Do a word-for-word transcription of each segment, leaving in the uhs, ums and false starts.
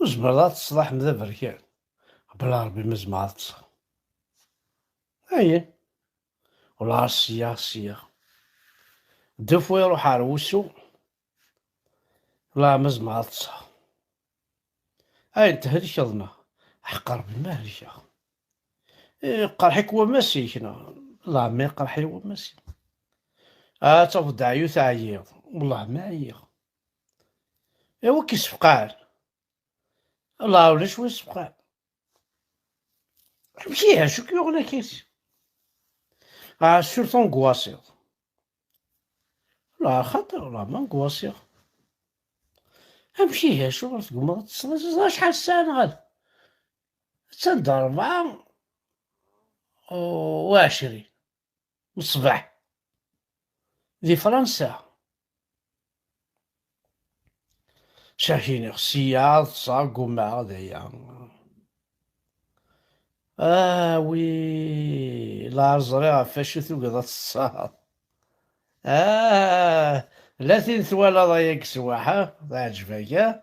Ur zemreḍ ad teṭṭseḍ a Ḥmed aberkan. Bla Ṛebbi ma zemreɣ ad ṭṭseɣ. Ayen. Wala sya, sya. Deux fois iruḥ ar wusu. Wala ma zemreɣ ad ṭṭseɣ. Ayen thelkeḍ neɣ? Ḥeqq Ṛebbi ma helkeɣ. Iqerḥ-ik wammas-ik neɣ? Wala ma iqerḥ-iyi wammas-iw. Ad tafeḍ deɛyut ɛyiɣ. Wala ma ɛyiɣ. Iwa k-isfeqɛen? Wala ulac wi isfeqɛen. Amek ihi, acu k-yuɣen akka? Ah, surtout angoissiḍ. Wala xaṭi, wala ma angoissiɣ. Amek ihi, acu ɣer tegmeḍ ad teṭṭseḍ? Acḥal ssaɛa neɣ? Attan d ṛebɛa u ɛecrin n ṣṣbeḥ di Fransa. Cahiniɣ sya ad ṭṭseɣ, ggumaɣ d aya. Ah, wi, la ẓriɣ ɣef wacu tugiḍ ad teṭṭseḍ. Ah, la tin twalaḍ ay agesswaḥ, ah, teɛǧeb-ak, ah?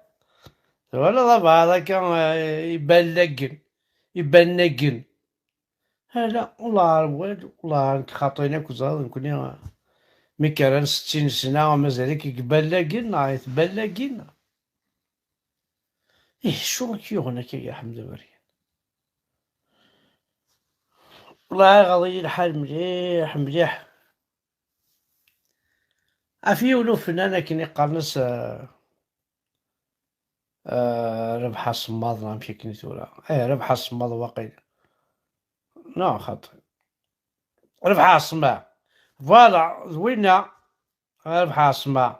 Twalaḍ abɛaḍ akka, ah, iballagen, ibannagen. Ala, ur la ɣer walu, ur la ɣer nekk xaṭin akk ẓriɣ nekkni, ah, mi kran settin sna, mazal-ik deg iballagen, neɣ i tballagen? Ih, acu i k-yuɣen akka, a Ḥmed Aberkan? Wala iɣaḍ-iyi lḥal mliḥ, mliḥ. Ɣef yiwen ufennan akken i qqaren-as, eh, eh, Rabeḥ Asemmaḍ, neɣ amek akken i tura? Eh, Rabeḥ Asemmaḍ waqil. Neɣ xaṭi. Rabeḥ Asemmaḍ. Voilà, d winna. Rabeḥ Asemmaḍ.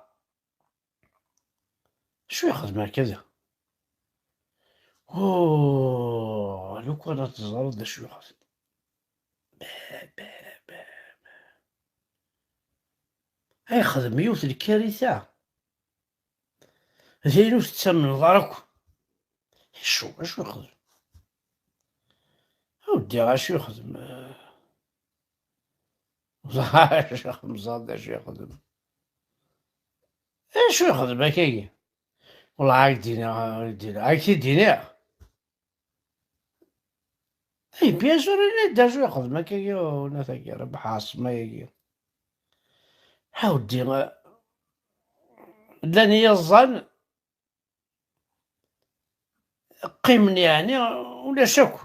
Acu yexdem akka da? Oh, lukan ad teẓreḍ d acu yexdem. Ba, ba, ba, ba. Ay yexdem yiwet n lkarita. D ayen ur tettamneḍ ara akk. Acu, acu yexdem? A weddi, acu yexdem? Acu yexdem, ẓer d acu yexdem. Acu yexdem akkagi? Wala ad k-d-iniɣ, ad k-d-iniɣ, ad k-t-id-iniɣ. Ay, bien sûr, ini-d acu yexdem akkagi, unat-agi, Rabeḥ Ɛaṣma-agi. A weddi, llan yiẓẓan, qqimen, yeɛni ulac akk.